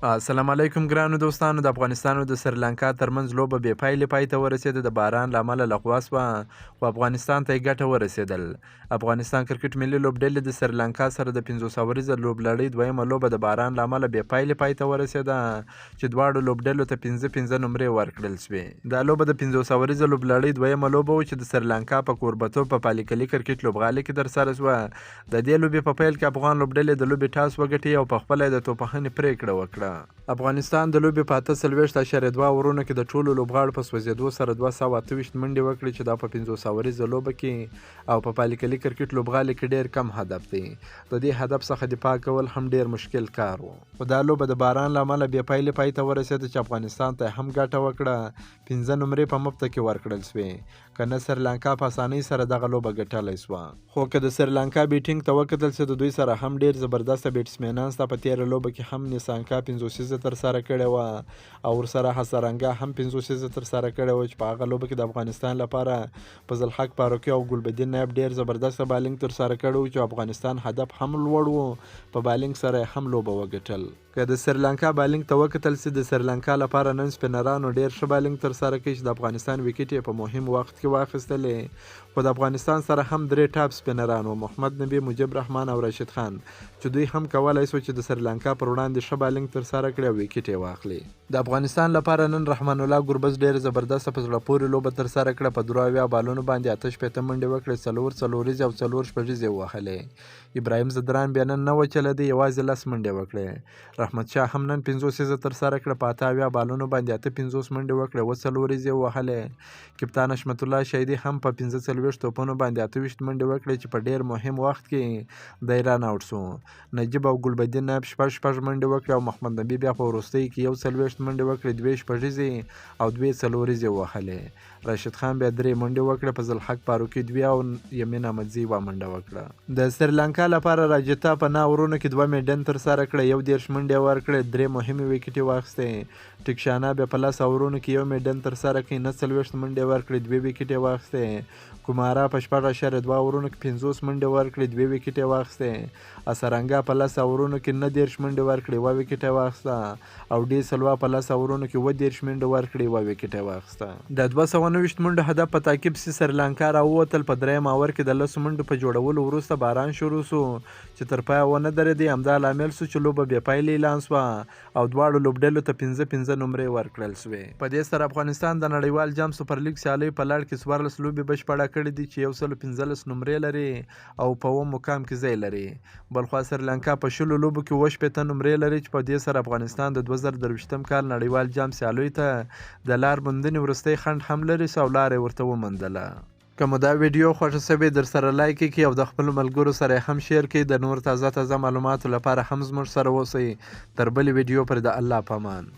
السلام علیکم ګرانو دوستانو، د افغانستان او د سریلانکا ترمنځ لوبه بې پایلې پای ته ورسېده. د باران له امله لغوه شوه، خو افغانستان ته یې ګټه ورسېدل. افغانستان کرکټ ملي لوبډلې د سریلانکا سره د 50 اوریزه لوبلړۍ دویمه لوبه د باران له امله بې پایلې پای ته ورسېده، چې دواړو لوبډلو ته 5 5 نمرې ورکړل شوې. دا لوبه د 50 اوریزه لوبلړۍ دویمه لوبه وه چې د سریلانکا په کوربتوب په پالیکلي کرکټ لوبغالي کې ترسره شوه. د دې لوبې په پیل کې افغان لوبډلې د لوبې ټاس وګټي او په خپله یې د توپوهنې پرېکړه وکړه. افغانستان د لوبې په 48.2 اورونو کې د ټولو لوبغاړو په سوځېدو سره 228 منډې وکړې، چې دا په 50 اوریزه لوبه کې او په پالیکلي کرکټ لوبغالي کې ډېر کم هدف دی. د دې هدف څخه دفاع کول هم ډېر مشکل کار و. خو دا لوبه د باران له امله بې پایلې پای ته ورسېده، چې افغانستان ته هم ګټه وکړه. 5 نمرې په مفته کې ورکړل شوې، که نه سریلانکا په اسانۍ سره دغه لوبه ګټلی شوه. خو که د سریلانکا بیټینګ ته وکتل شي، د دوی سره هم ډېر زبردسته بیټسمینان شته. په تېره لوبه کې هم نیسانکا 50 ترسره کړې وه او ورسره هسرنګا هم 50 ترسره کړې وه، چې په هغه لوبه کې د افغانستان لپاره فضل حق فاروقي او ګلبدین نایب ډېر زبردسته بالینګ ترسره کړی و، چې افغانستان هدف هم لوړ و، په بالینګ سره یې هم لوبه وګټل. که د سریلانکا بالینګ ته وکتل شي، د سریلانکا لپاره نن سپینرانو ډېر ښه بالینګ ترسره کړ، چې د افغانستان ویکټ یې په مهم وخت کې واخیستلې. خو د افغانستان سره هم درې ټاپ سپینران وو، محمد نبي، مجیب رحمان او راشد خان، چې دوی هم کولای شو چې د سریلانکا پر وړاندې ښه بالینګ ترسره کړي او ویکټ یې واخلي. د افغانستان لپاره نن رحمان الله ګربز ډېره زبردسته په زړه پورې لوبه ترسره کړه. په 73 بالونو باندې 68 منډې وکړې، څلور څلوریزې او څلور شپږیزې ووهلې. ابراهیم ځدران بیا نن نه وچلېدی، یوازې 10 منډې وکړې. رحمت شاه هم نن 50 ترسره کړه، په 78 بالونو باندې 58 منډې وکړې، اووه څلوریزې ووهلې. کپتان حشمت الله شهیدي هم په 45 توپونو باندې 28 منډې وکړې، چې په ډېر مهم وخت کې دی رن اوټ شو. نجیب او ګلبدین نایب شپږ شپږ منډې وکړې او محمد نبي بیا په وروستیو کې 41 منډې وکړې، دوې شپږیزې او دوې څلوریزې ووهلې. راشد خان بیا درې منډې وکړې، فضل حق فاروقي دوې او یمین احمدزي یوه منډه وکړه. د سریلانکا لپاره راجتا په 9 اورونو کې دوه میډن ترسره کړې، 31 منډې ورکړې، درې مهمې ویکټې واخیستې. ټکشانا بیا په 10 اورونو کې یو میډن ترسره کړ، 49 منډې ورکړې، دوې ویکټې واخیستې. کومارا په 6.2 اورونو کې 50 منډې ورکړې، دوې ویکټې واخیستې. اسرنګا په 10 اورونو کې 39 منډې ورکړې، یوه ویکټه واخیسته او ډي سلوا په 10 اورونو کې 37 منډې ورکړې، یوه ویکټه واخیسته. د 229 منډو هدف په تعقیب سي سریلانکا راووتل. په دریم اور کې د 10 منډو په جوړولو وروسته باران شروع شو، چې تر پایه ونه درېدی. همدا لامل شو چې لوبه بې پایلې اعلان شوه او دواړو لوبډلو ته 5 5 نمرې ورکړل شوې. په دې سره افغانستان د نړیوال جام سوپر لیګ سیالیو په لړ کې 14 لوبې بشپړه کړې دي، چې 115 نمرې لري او په اووم مقام کې ځای لري. بلخوا سریلانکا په 20 لوبو کې 67 نمرې لري، چې په دې سره افغانستان د 2023 کال نړیوال جام سیالیو ته د لار موندنې وروستی خنډ هم لرې شو او لاره یې ورته وموندله. که مو دا ویډیو خوښه شوې، درسره لایک یې کړئ او د خپلو ملګرو سره یې هم شیر کړئ. د نور تازه تازه معلوماتو لپاره هم زموږ سره اوسئ. تر بلې ویډیو پورې د الله په امان.